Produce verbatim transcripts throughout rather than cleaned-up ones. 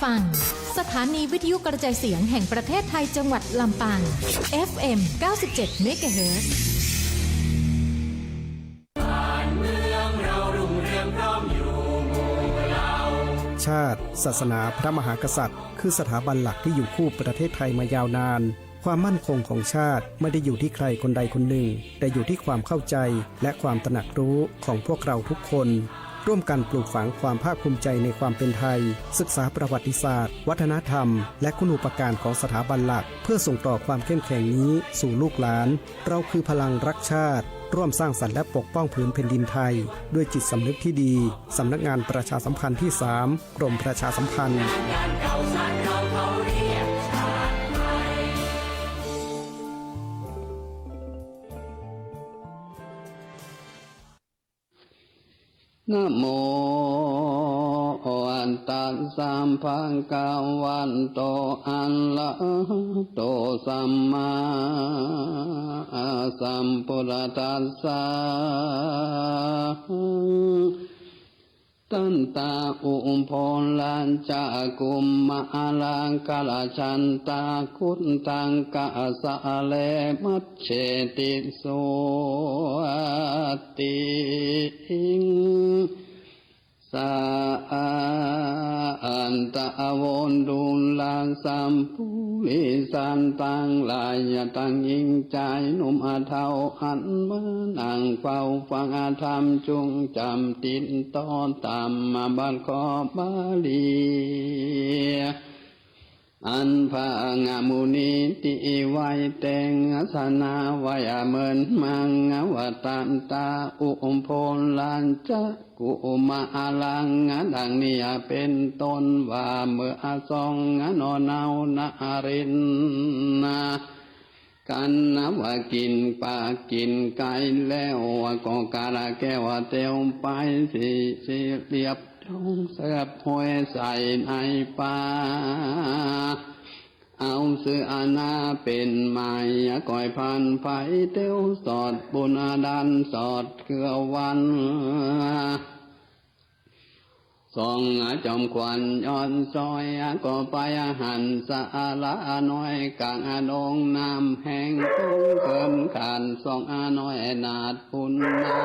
ฟัง สถานีวิทยุกระจายเสียงแห่งประเทศไทยจังหวัดลำปาง เอฟเอ็ม เก้าสิบเจ็ด เมกะเฮิรตซ์ ชาติ ศาสนา พระมหากษัตริย์ คือสถาบันหลักที่อยู่คู่ประเทศไทยมายาวนาน ความมั่นคงของชาติไม่ได้อยู่ที่ใครคนใดคนหนึ่ง แต่อยู่ที่ความเข้าใจและความตระหนักรู้ของพวกเราทุกคน ร่วมกันปลูกฝังความภาคภูมิใจในความเป็นไทย ศึกษาประวัติศาสตร์ วัฒนธรรม และคุณูปการของสถาบันหลัก เพื่อส่งต่อความเข้มแข็งนี้สู่ลูกหลาน เราคือพลังรักชาติ ร่วมสร้างสรรค์และปกป้องผืนแผ่นดินไทย ด้วยจิตสำนึกที่ดี สำนักงานประชาสัมพันธ์ที่สาม กรมประชาสัมพันธ์ นะโม ตัสสะ ภะคะวะโต อะระหะโต สัมมาสัมพุทธัสสะ ตันตะอุโพลาจะ กุมมารา กะระชันตะ คุตตังกะสะเล มัจเฉติ สุวัตติง สันตะ โวดุลา สัพพุริสันตังหลาย ตังหญิงจายหนุ่มเฒ่า อันมานั่งเฝ้าฟังธรรม จุ่งจำติดต่อธรรมบทขอบาลี อันพระมุนีตี้ไว้แต่งอาสนะไว้เมินมา ว่าตันตะอุโพลาจะ กุมารัง ดังนี้เป๋นต้น ว่าเมื่อสองหน่อเนานาริน กั๋นว่ากิ๋นปลากิ๋นไก่แล้ว ก็กาละแก้วเตียวไป สิ สิเลียบดองเสียบห้อยใส่ในป่า เอาเสื้อหนาเป๋นไม้ ก้อยพันไฟเตียวสอดบุญดันสอดเกือวัน สองจอมขวัญย้อนซ้อย ก็ไปหันสาลาน้อย ก๋างดงน้ำแห้ง คงเขินขานสองน้อย นาดปุณณา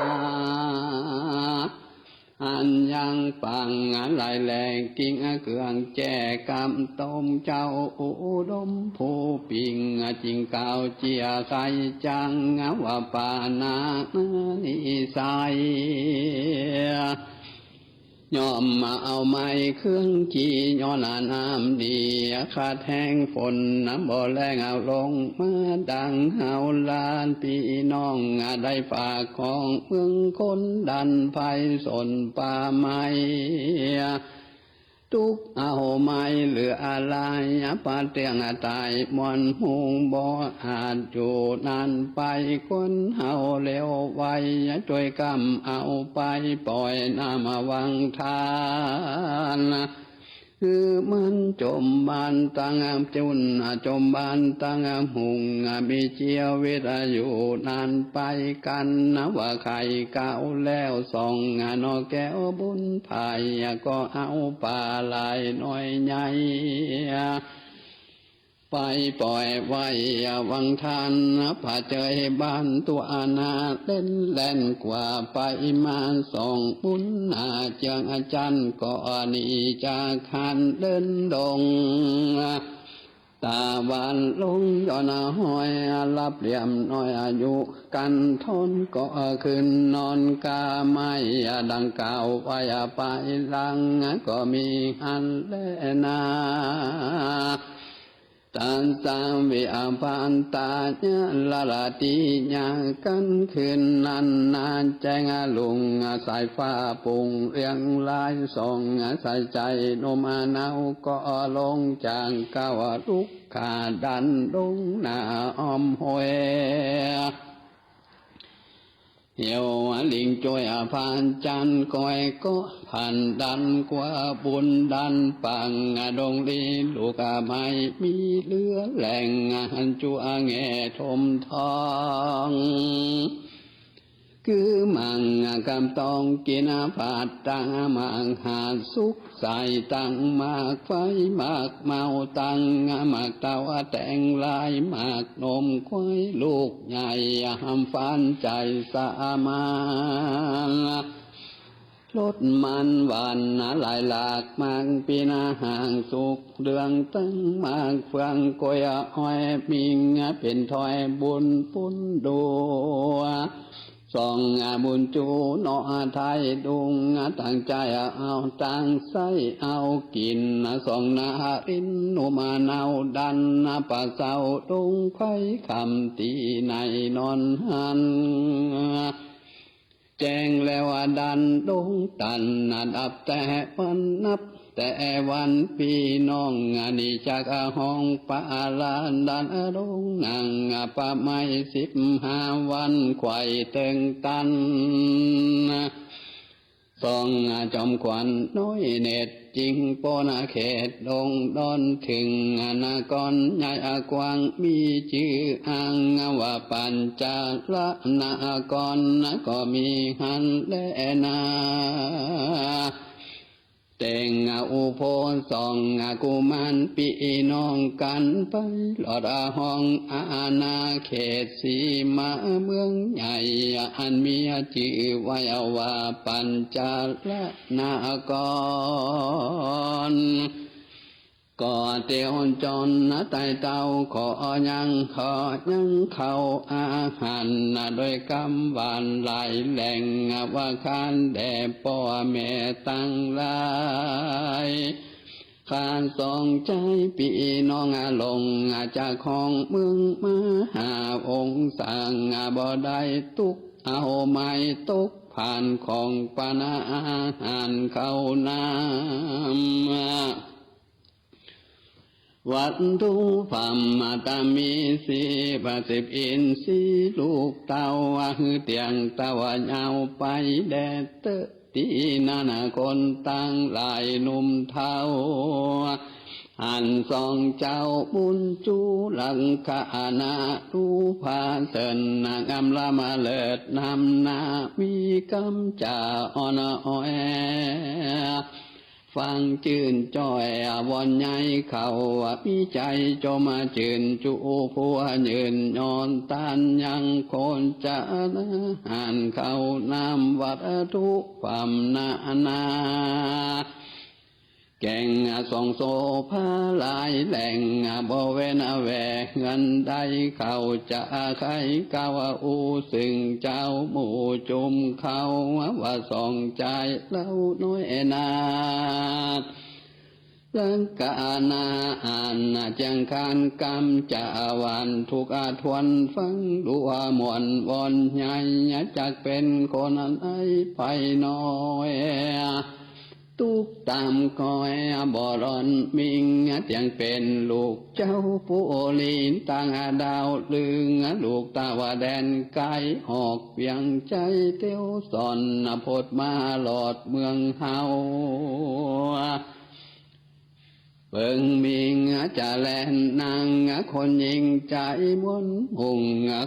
อันยังปังไหลแหลง กิ่งเกืองแจกำต้ม เจ้าอุดมผู้ปิง จึงกล่าวเจียไขจัง ว่าปานานิสัย ย่อมมาเอาไม้เครื่องขี่ ย้อนน้ำดี ขัดแห้งฝนน้ำบ่แล้ง เอาลงมาดังเฮาหลานพี่น้อง ได้ฝากของเมืองคนดันไพสนป่าไม้ ตุ๊กเอาไม้เหลือหลาย ปะเตี้ยงต๋ายม่อนหุง บ่อาจอยู่นานไป คนเฮาเลวไว จ้วยกำเอาไป ป่อยน้ำวังทาน คือมันจมบานตังจุน จมบานตังหุง มีเจียวิตอยู่นานไป กั๋นว่าไข่เก่าแล้ว สองหน่อแก้วบุญภาย ก็เอาปลาหลายน้อยใหญ่ ไปป่อยไว้วังทาน ผะเจยบ้านตั๋วนา เล่นแล่นกว่าไปมา สองบุญนาเจืองอาจัน ก็หนีจากหั้น เดินดง ตะวันลงย้อนห้อย หลับเหลี่ยมน้อยอายุ กั๋นทนก็ขึ้นนอนกาไม้ ดังกล่าวไว้ไปหลัง ก็มีหั้นแลนา ตัสสะ วิอัพพันตา ยะละละติยา กั๋นคืนนั้นนา แจ้งลุงสายฟ้า ปุงเรียงรายส่อง ใส่ใจ๋หนุ่มเนา ก็ลงจากเกล้า ลุก ขาดันดงหน้าอ้อมห้วย เหี่ยวลิงจ้วยพานจันทร์ ก้อยก็พันดันกว่าบุญดันปัง ดงลีลูกไม้มีเหลือแหล่ง จั่วแง่ถมทอง คือหมากกำต้องกิ๋นผัดตังหมากหาดสุก ใส่ตังหมากไฟหมากเมาตังหมากเต้าแตงลายหมากนมควายลูกใหญ่ หำฟันใจ๋สามาน รสมันหวานหลายหลาก หมากปิ้นห่างสุกเหลืองตึง หมากเฟืองกล้วยอ้อย มิ่งเป๋นถ้อยบุญปุ้นดัว สองบุญจูเนาะไทดุง ตั้งใจ๋เอาตั้งใส้เอากิ๋น สองนรินทร์หนุ่มเนาดัน ปะเซาดงไพรค่ำตี้ไหนนอนหั้น แจ้งแล้วดันดงตัน ดับแต่วันนับแต่วัน ปี้น้องนี้จักฮ้องปาลา ดันดงนั่งปะไม้สิบห้าวัน ไขว่เติงตัน สองจอมขวัญน้อยเน็ด จิ่งป๊นเขตดงดอน เถิงนครใหญ่กว้าง มีจื้ออ้างว่าปัญจาลนคร ก็มีหั้นแลนา แต่งอุโบสถสองกุมารปี้น้องกั๋นไป รอดห้องอาณาเขตสีมาเมืองใหญ่ อันมีจื้อไว้ว่าปัญจาลนคร ก็เตียวจอนไต่เต้า ขอยังขอยังข้าวอาหาร โดยกำหวานหลายแหล่ง ว่าขานแด่ป้อแม่ตังหลาย ข้าสองใจ๋ปี้น้องลงจากห้องเมืองมา หาองค์สร้างบ่ได้ตุ๊ก เอาไม้ตกผ่านของปานะอาหารข้าวน้ำ วัตถุพรรมตะมีสี่ประสิบอินทรีย์ลูกเต้า หื้อเตี้ยงเต้าเยาว์ไปแด่เต๊อะ ตี้นั้นคนตังหลายหนุ่มเฒ่า อันสองเจ้าบุญจูลักษณะดูผาเสริญ นางอำลำเลิศนำหน้า มีกำจาอ่อนอ้อย ฟังจื้นจ้อยวอนใหญ่เขา มีใจ๋จมจื้นจูผู้ยืนย้อนต้านยังคนจะหันข้าวน้ำวัตถุพรรมนานา แก่งสองโสภาหลายแหล่ง บ่เว้นแว่เฮือนใด เขาจะใค่กล่าวอู้ซึ่งเจ้าหมู่จุมเขา ว่าสองใจ๋เล่าน้อยนา ลักษณะอันเจียงคานกำจะหวานทุกข์ทวนฟังดูม่วนวอนใหญ่ จักเป๋นคนอันใดไปน้อย ตุ๊กข์ต๋ามก้อยบ่ร้อนมิ่ง เตี้ยงเป๋นลูกเจ้าปุรี ต่างดาวลึง ลูกตะวันแดนไก๋ ออกเวียงใจ๋เตียวสอน พดมาหลอดเมืองเฮา เปิงมิ่งจะแลนนางคนยิ่งใจ๋ม่วนมุ่ง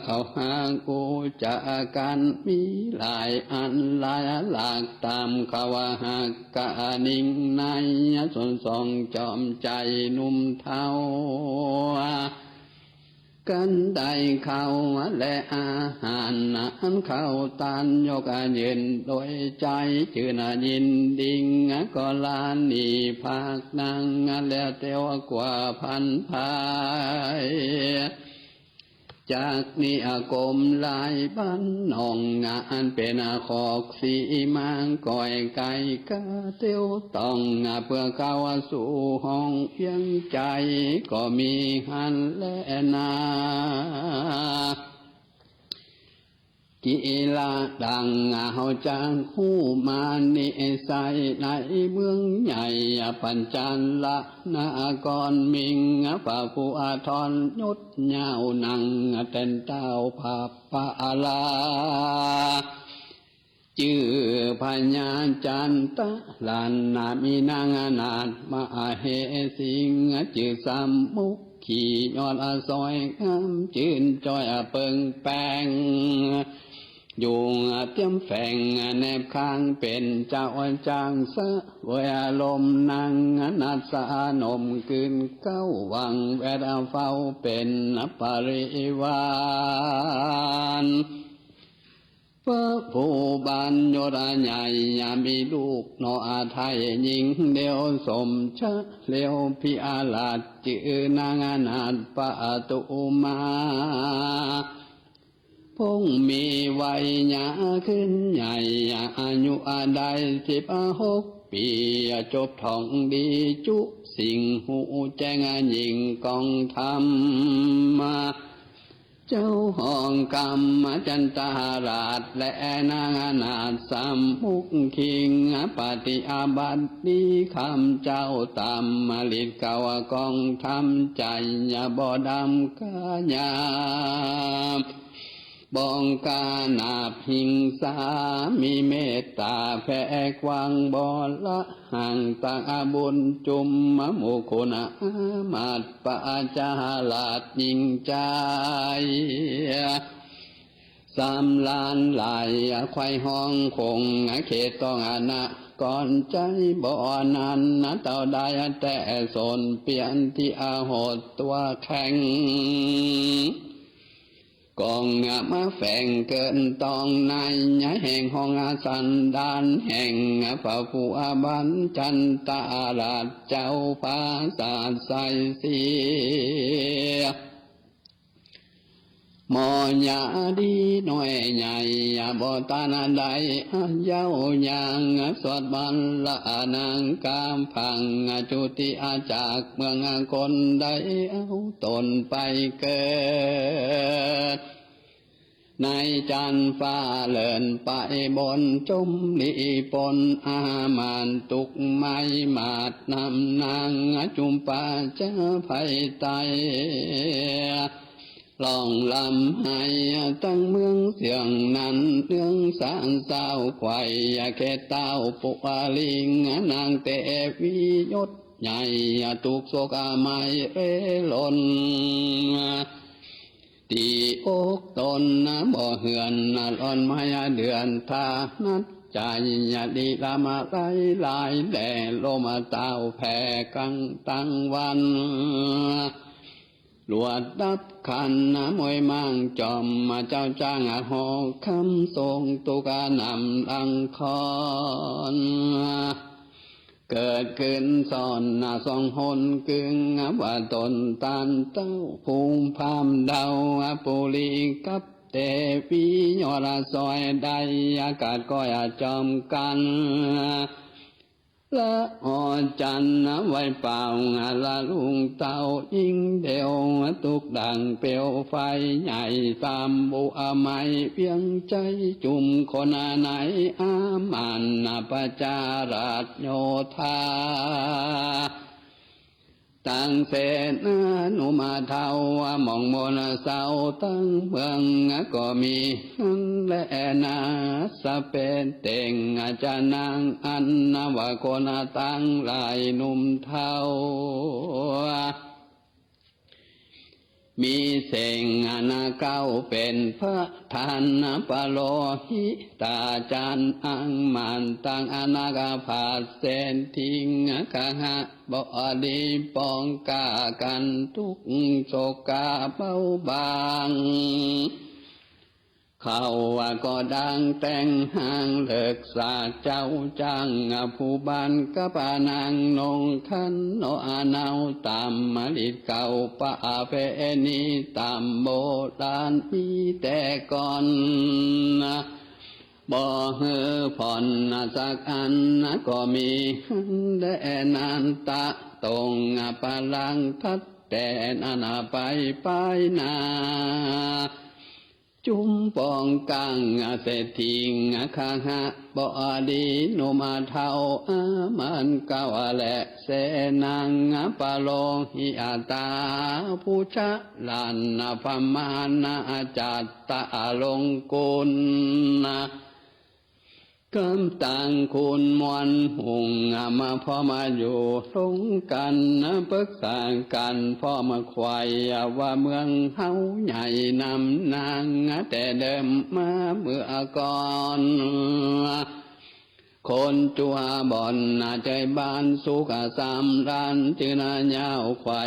เขาหากอู้จะกั๋นมีหลายอันหลายหลาก ต๋ามเขาหักกะนิ่งใน ส่วนสองจอมใจ๋หนุ่มเฒ่า กั๋นได้ข้าวและอาหาร อันข้าวตานยกยืนโดยใจ๋ จื้นยินดิ่ง ก็ลาหนีภาคนัง แล้วเตียวกว่าพันภาย จากนี้กรมหลายบ้านหนอง อันเป๋นขอกสีมางก้อยไก๋ กาเตียวต้อง เปื้อเข้าสู่ห้องเวียงใจ๋ ก็มีหั้นแลนา กิริดังเฮาจักฮู้มานิสัย ในเมืองใหญ่ปัญจาลนคร มิ่งพระผู้ทรยศยาวนั่งแตนเต้าพระปาลา จื้อพญาจันตะ หลานนามีนางนาถมเหสี จื้อสามมุขียอดสวยงาม จื้นจ้อยเปิงแปง อยู่เตียมแฝงแนบข้างเป๋นเจ้าจ้าง เสวยอารมณ์นั่งนัสสะนม กืนเก๊าหว่างแวดเฝ้าเป๋นปริวาร พระผู้บานยศใหญ่ มีลูกหน่อไทยหญิงเดียวสม เฉลียวพิอาราชจื้อนางนาถปทุมา พงมีวัยยาขึ้นใหญ่ อายุได้สิบหกปี๋ จบท่องดีจุสิ่ง ฮู้แจ้งยิ่งกองธรรม เจ้าห้องกำจันตราช และนางนาถสามุขคิง ปฏิบัติดีคำเจ้า ตามฤทธิ์เก่ากองธรรม ใจ๋บ่ดำกายา บ้องกานาบหิงสา มีเมตต๋าแผ่กว้าง บ่ละห่างตางบุญจุม หมู่คุณอามาตย์ประชาราชยิ่งใจ๋ สำราญหลายไขว่ห้องคง เขตต้องอนครใจ๋บ่นั้น เต้าได้แต่สนเปียนตี้อโหดตั๋วแข็ง กองมาแฝงเกินต้องใน แห่งห้องสันดาน แห่งพระผู้บานจันตราช เจ้าปราสาทไสยศรี หมอยาดีน้อยใหญ่ บ่ตันได้เย้ายาง สวดบัลละนางกำพัง จุติจากเมืองคน ได้เอาตนไปเกิด ในจันฟ้าเลินไปบน จมลีปนอามาตย์ ตุ๊กไม้มาดนำนางจุมปาจะภัยไต ร้องร่ำไห้ตั้งเมืองเสียงนั้น เนืองสารเศร้าไขว่เขตเต้าปุริง นางเตวียศใหญ่ ตุ๊กโศกไม้เร่ร่อน ตี้อกตนบ่เหือน ร้อนไม้เดือน ถ้านัดใจ๋ดีลำหลายหลาย แลลมเต้าแผ่กังตังวัน หลวดดับขันมวยมังจอม เจ้าจ้างหอคำทรงตุ๊กนำลังคอน เกิดขึ้นสอนสองหนกึ่ง ว่าตนต้านเต้าภูมิพราหมณ์เดา ปุริกับเตวียรสอยได้ อากาศก็อย่าจอมกัน ละออจันไว้เป่า ละลุงเต้าหญิงเดียว ตุ๊กดังเปลวไฟใหญ่ ตามบุไม้เวียงใจ๋ จุมคนในอามาตย์ประชาราชโยธา ตังเสนานุมาเท่า หม่องมนเศร้าตั้งเมือง ก็มีหั้นแลนา สะเปนเต็ง จะนางอันว่าคนตังหลายหนุ่มเฒ่า มีเสงอนาเก้าเป๋นประธาน ปโรหิตาจารย์อังมานตังอนาคาผาดเศรษฐี คหบดีปองกากันทุกข์ โศกาเบาบาง เขาว่าก็ดังแต่งห้างเลิกสาเจ้าจ้าง ผู้บ้านกับนางนงคันโนอาเนา ตามฤทธิ์เก่าประเพณีตามโบราณมีแต่ก่อน บ่หื้อผ่อนสักอัน ก็มีหั้นแลนา ตะตงปะลังทัดแต่นั้นไปปายหน้า จุมปองกลางเศรษฐี คหบดีหนุ่มเฒ่า อามาตย์เก้าและเสนา ปโรหิตา ผู้ฉลาดประมาณ จัตตาลงกุณ กำตังคนมวลฝูงมาพร้อมมาอยู่ตรงกั๋น ปรึกษากั๋นพร้อมมาไขว่ ว่าเมืองเฮาใหญ่นำนางแต่เดิมมาเมื่อก่อน คนจั๊วบ่อนเจยบ้านสุขสำราญ จื้อนายาวไขว่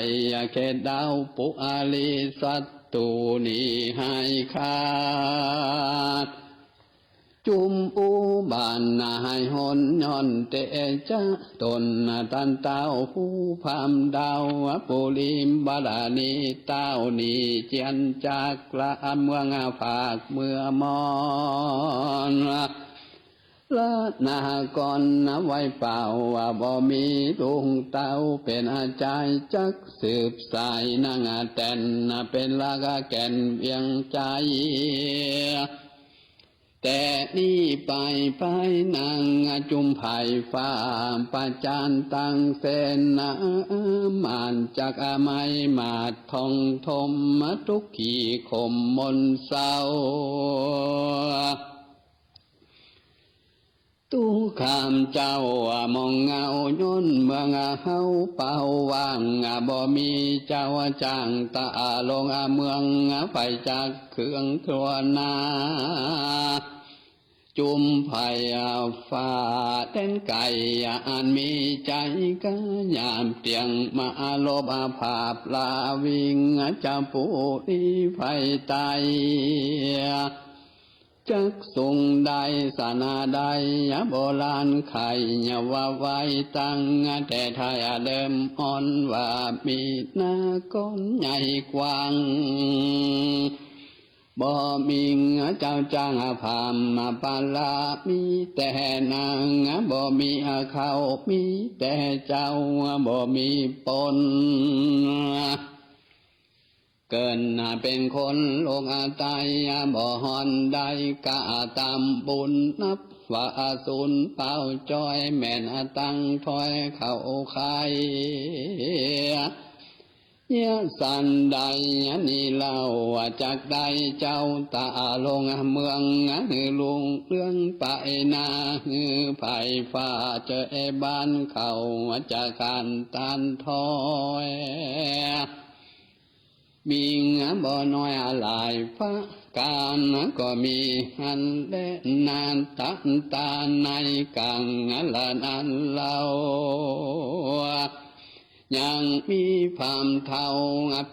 เขตดาวปุอาลี ศัตรูหนีหายขาด จุมอุบาทหายหนย้อนเตจะตน ต้านเต้าผู้พามดาวปุริมบาราณี เต้าหนีเจียนจากละเมืองฝากเมือมอน ละนากรไว้เปล่าว่าบ่มีลุงเต้าเป๋นอาจารย์ จักสืบสายนางแต๋น เป๋นรากแก่นเวียงใจ๋ แต่นี้ไปไปนางจุมไพร่ฟ้า ประจานตังเสนา มานจักไม้มาดทองทม ทุกขีข่มมนเศร้า ตุ๊ข้ามเจ้ามองเงาย้อนเมืองเฮาเป่าว่าง บ่มีเจ้าจ้างตะลงเมือง ไปจากเครื่องทั่วหน้า จุมไพร่ฟ้าแดนไก๋ อันมีใจ๋กะยามเตียง มาลบผาบลาวิง จะปูรีไฟไต จักสุงได้สนาได้ โบราณไขว่าไว้ตั้งแต่ไทยเดิมอ่อน ว่ามีนากรใหญ่กว้าง บ่มีเจ้าจ้างพราหมณ์ปารา มีแต่นาง บ่มีเข้า มีแต่เจ้า บ่มีปน เกิดเป๋นคนโลกไต บ่ฮ้อนได้กะตามบุญ นับว่าสูญเปล่าจ้อย แม่นตังถ้อยเข้าไข่ เยียะสันใดนี้เล่า จักได้เจ้าตะลงเมือง หื้อรุ่งเรืองไปหน้า หื้อไพร่ฟ้าเจยบ้านเขา จะขานต้านถ้อย มีบ่น้อยหลายประก๋าน ก็มีหั้นแลนา ตันตาในกังละนั้นเล่า ยังมีพราหมณ์เฒ่า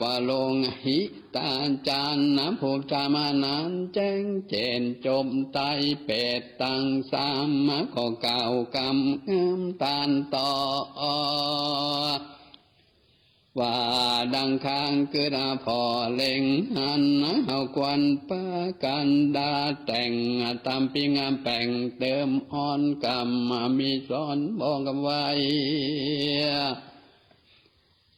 ปะโลงหิตาจารย์ ผู้ธรรมนานแจ้งเจนจบไตรเปตตังสาม ก็กล่าวกำงามต้านต่อ ว่าดังข้างกึ๊ดผ่อเล็งหัน เฮาควรปากั๋นดาแต่ง ตามปิ้งแป๋งเติมอ่อนกำ มีสอนบอกไว้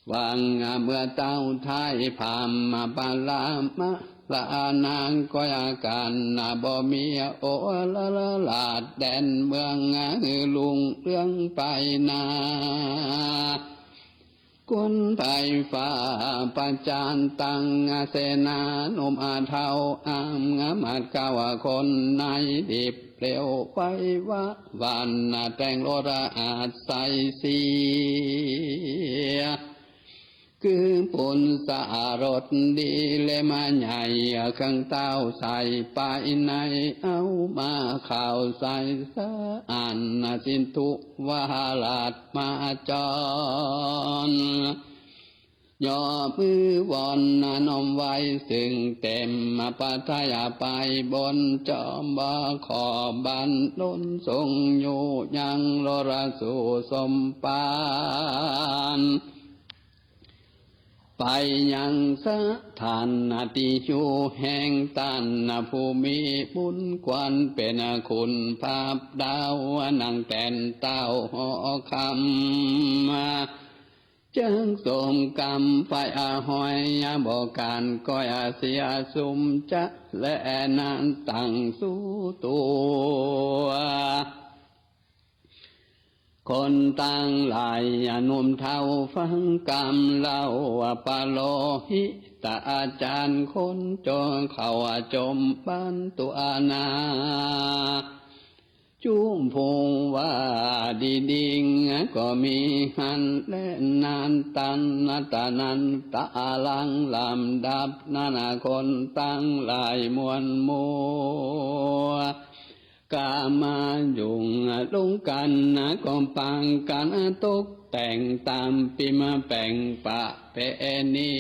หวังเมื่อเต้าท้ายพราหมณ์ปารามา ละนางก็อาการบ่มี โอละละลาดแดนเมือง หื้อรุ่งเรืองไปหน้า คนไพร่ฟ้าประจานตังเสนาหนุ่มเฒ่า อำมาตย์เก้าคนใน รีบเร็วไววาหวัน แต่งรถอาสาสายเสีย คือปุณณรสดีเล่มใหญ่ เครื่องเต้าใส่ไปใน เอามาข้าวใส่สะอาด สินธุวาราชมาจร ย่อมือวอนน้อมไหว้ซึ่งเต็ม ประทัยไปบนจอม บ่ขอบันดลทรงอยู่ยัง รสสู่สมปาน ไปยังสถานที่อยู่แห่งต้าน ผู้มีบุญควรเป๋นคุณภาพดาว นางแต๋นเต้าหอคำ จักสมกำไปอหอย บ่ก๋านก้อยเสียสุมจะ และนานตั้งสู่ตั๋ว คนตังหลายหนุ่มเฒ่าฟังกำเล่า ปะโลหิตอาจารย์คนจงเข้าจมบ้านตั๋วนา จุผู้ว่าดีๆ ก็มีหั้นแลนั้น ตันตะนันตะลัง ลำดับนั้นคนตังหลายมวลหมู่ ก๋ามายุงลุงกั๋น ก็ปางกั๋นตกแต่งต๋ามปิมแป๋งประเพณี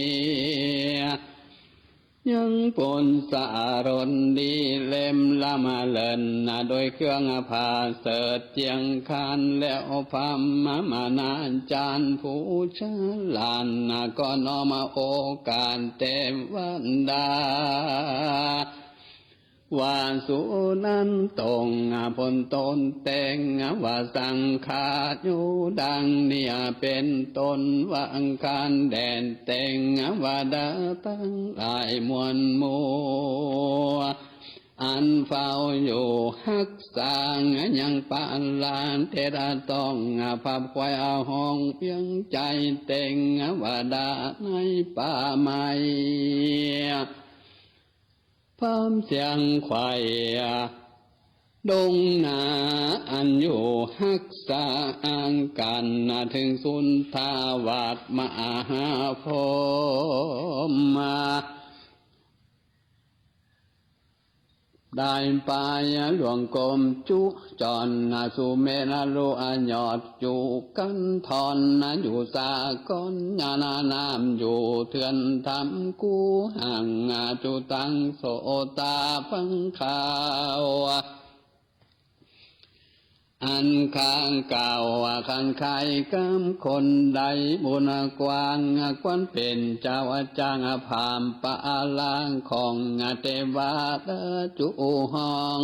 ยังปนสะอารมณ์ดีเล่มละมาเลิน โดยเครื่องผาเสริฐเจียงคาน แล้วพราหมณาจารย์ผู้ฉลาด ก็น้อมโอกาสเตวันดา ว่าสูนั้นตรงผลตนแต่ง ว่าสังฆาอยู่ดังนี้เป๋นต้น ว่าอังคารแดนแต่ง ว่าดาตังหลายมวลหมู่ อันเฝ้าอยู่ฮักษายังปาลาเทระต้อง ผับไขว่ห้องเวียงใจ๋แต่ง ว่าดาในป่าไม้ พร้อมเสียงไขว่ดงนา อันอยู่ฮักษาอังคาร เถิงสุนทาวาสมหาพรหม ได้ไปล่วงกรมจุจร สุเมรุยอดอยู่กันทร อยู่สากลญาณน้ำอยู่เถื่อนธรรมกู้ห่าง จุตังโสตาฟังข่าว อันข้าเก่าคันใคร่กำคนใดบุญกว้าง ควรเป๋นเจ้าจ้างพราหมณ์ปาลาของเตวาและจุห้อง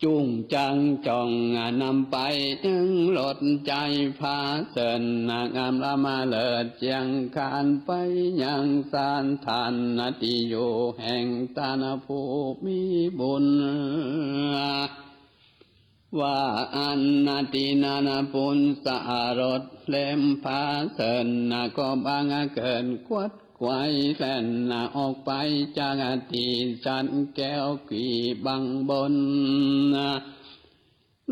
จุ่งจังจ่องนำไปยังรถใจ๋ผาเสริฐ งามละมาเลิศเจียงคานไปยังสถานตี้อยู่แห่งต้านผู้มีบุญ ว่าอันตี้นั้นปุณณสรสเล่มผาเสริฐ ก็บังเกิดขวัดไขว่แล่นออกไปจากตี้ฉัตรแก้วกี่บังบน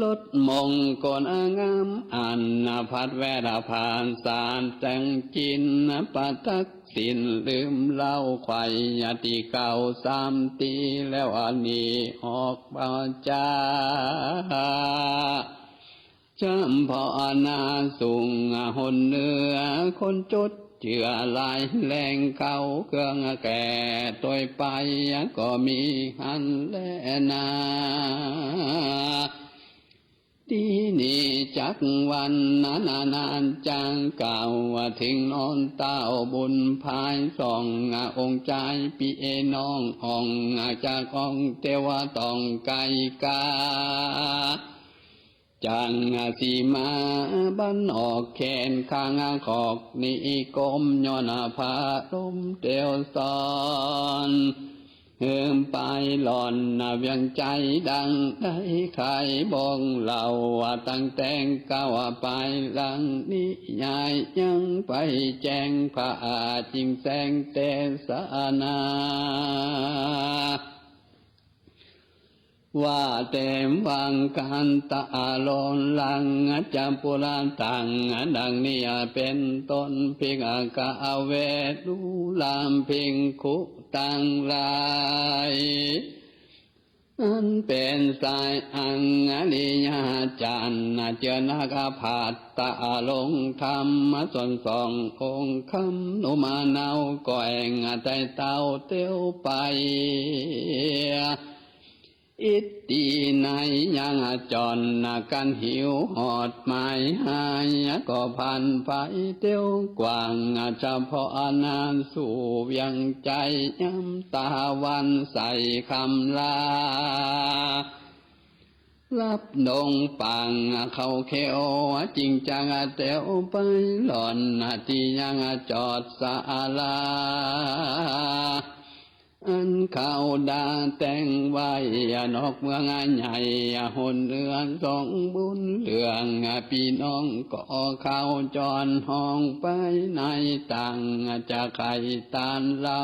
รถมงคลงามอันผัดแวดผ่านสารแสงจิน ประทักษิณลืมเล่าไขว่ตี้เก่าสามตี้ แล้วอันนี้ออกวาจา จำเพาะหน้าสูงหนเหนือคนจดเจื้อหลายแหล่ง เข้าเครื่องแก่ตวยไปก็มีหั้นแลนา ตี้นี้จักวันนั้นนานจางกล่าวเถิงน้อมเต้าบุญภายสอง องค์จายปี้น้องอ่อง จากองค์เตวาต้องไกลกา จังสีมาบันออกแขนข้างขอกนิกรม ย้อนพระลมเตียวสอน หืมไปหล่อนเวียงใจ๋ดังได้ใค่บอกเล่า ตั้งแต่เก๊าไปหลังนี้ ยายยังไปแจ้งพระจิ่งแสงเตสนา ว่าแต่วังคันตะอารมณ์หลังจะปุระตัง ดังนี้เป๋นต้น ภิกขเวสรุลาภิกขุตังหลาย อันเป๋นสายอังอริยจารย์ เจื้อนักภัตตะอารมณ์ธรรมส่วนสององค์ คำนุมานเอาก้อยไต่เต้าเตียวไป อิตติในยังจร กันหิวหอดหมายหาย ก็พันไปเตียวกว้าง เฉพาะนั้นสู่เวียงใจ๋ ยามตะวันใสคำลา รับดงปังเขาเขียว จิ่งจักเตียวไปหล่อน ตี้ยังจอดศาลา อันเขาดาแต่งไว้นอกเมืองใหญ่ หนเหนือสองบุญเรื่อง ปี้น้องก็เข้าจรห้องไปในตัง จะใค่ตานเล่า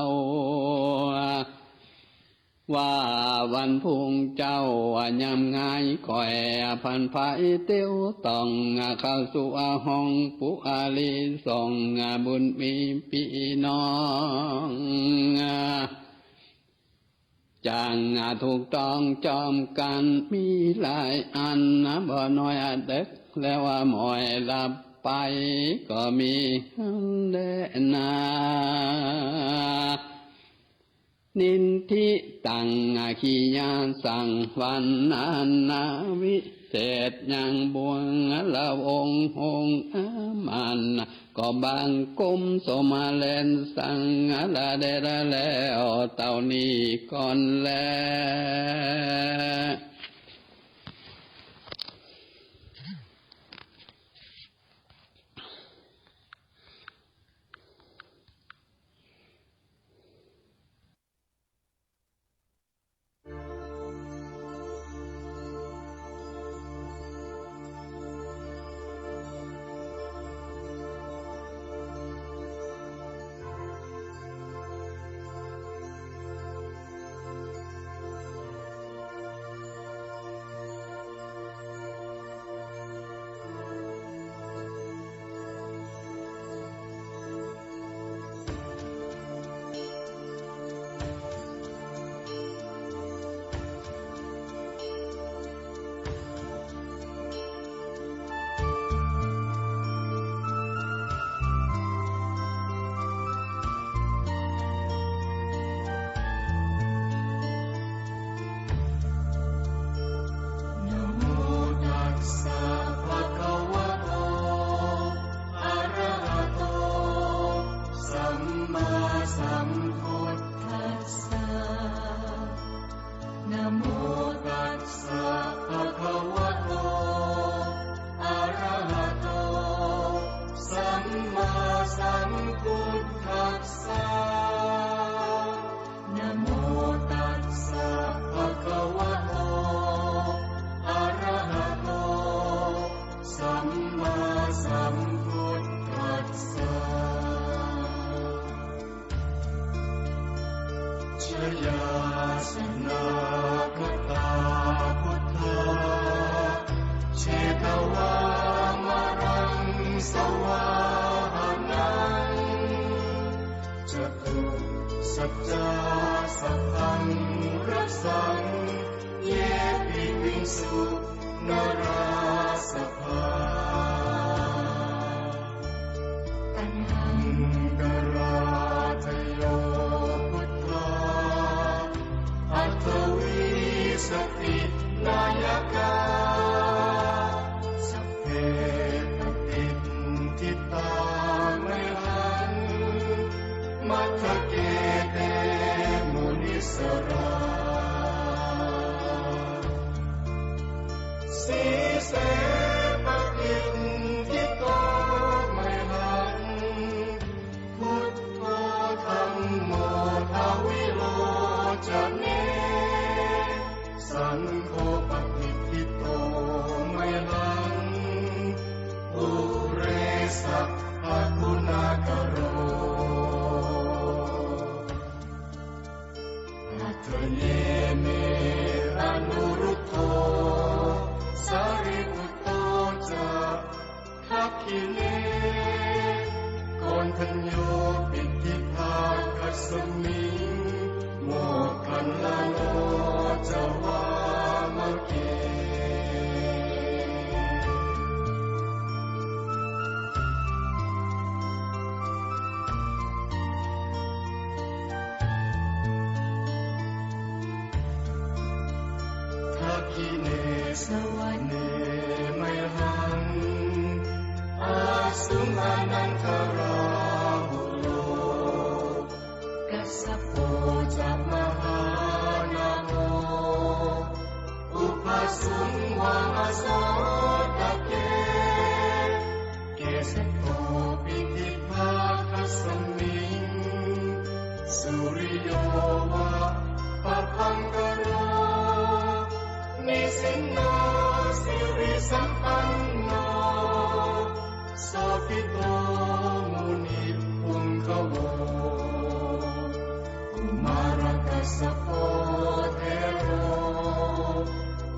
ว่าวันพุ้งเจ๊ายามงาย ก้อยพลันไปเตียวต้อง เข้าสู่ห้องปู่อาลีสงฆ์ บุญมีปี้น้อง จักถูกต้องจอมกั๋น มีหลายอัน บ่น้อยเด็ก แล้วว่าหมอยหลับไป ก็มีหั้นแลนา นิทธิตัง อคิยสังวรรณนา วิเศษยังบวง ละวงองค์อามัน ก็บังคมสมมาแลนสัง ละได้ละแล้วเต้านี้ก่อนแลนะโมตัสสะภะคะวะโต อะระหะโต สัมมาสัมพุทธัสสะ นะโมตัสสะภะคะวะโต อะระหะโต สัมมาสัมพุทธัสสะ นะโมตัสสะภะคะวะโต อะระหะโต สัมมาสัมพุทธัสสะ ชยาสนากตาพุทธา เชตวามะรังสวาหะนัง จตุสัจจาสัพพังรัสสัง เยปิวิงสุนราสะภา อังคราทโยพุทธา อัฏฐวีสตินายกา สัพเพปฏิฏฐิตาไมหัง มัทธะเกเตมุนิสสารา สีเสปฏิฏฐิโตไมหัง พุทโธธัมโมทวิโลจเน สังโฆปฏิฏฐิโตไมหัง ปุเรสักขะกุณากโร อัฏฐเยเมอนุรุทโธ สารีปุตโตจะ ทักขิเณ โกณฑัญโญ ปิฏฐิภาคัสมิง โมคคัลลาโนจะ วามะเก ทักขิเณ สวะเน ไมหัง อาสุงอานันทะราหุโล กัสสะโปจะ มหานาโม อุปาสุง วามะโสตะเก เกสะโต ปิฏฐิภาคัสมิง สุริโย วะ ปะภังคะโร นิสินโน สิริสัมปันโน โสภิโต มุนิปุงกะโว กุมารกัสสะโป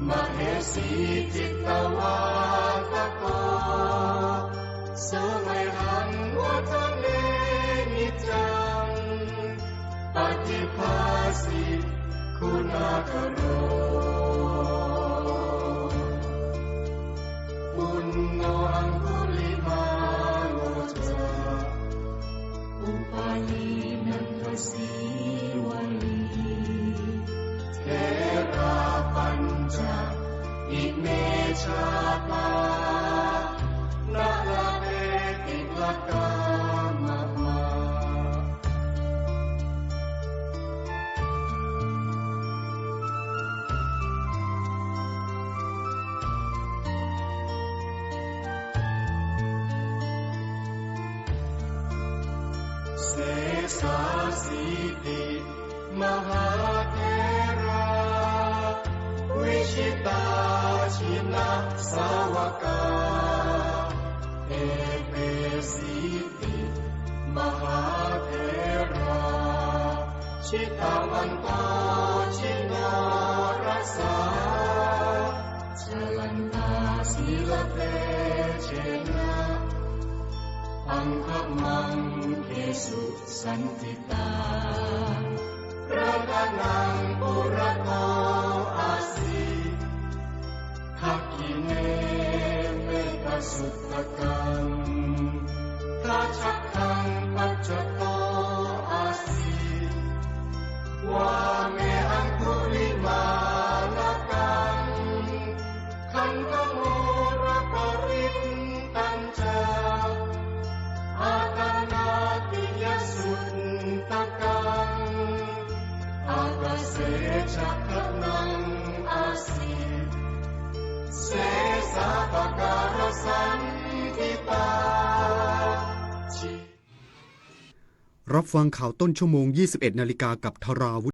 มเหสีจิตตวาทโก สมัยหังวัฒเนนิจจัง ปฏิภาสิคุณากโร ปุณโณอังคุลิมาโลจะ อุปาลีนันทสีวลี เถราปัญจะอิเมชาตา นาลาเปติลกามะมา เสสาสีติมหาเถรา วิชิตาชินสาวกา เอเปสีติมหาเถรา ชิตวันโตชิโนรสา จลันตาสีลเตเจนะ อังคมังเคสุสันติตา รัตนังปุระโตอาสิ ทักขิเณเมตสุตตะกัง ทัชชักขังปัจจโตอาสิ วาเมอังคุลิมาลกัง ขันธโมรปริตตัญจะ อาตานาติยสุตตะกัง อากาเสจักขะนังอาสิ เสสาปการสันติตา รับฟังข่าวต้นชั่วโมง ยี่สิบเอ็ดนาฬิกา กับธราวุ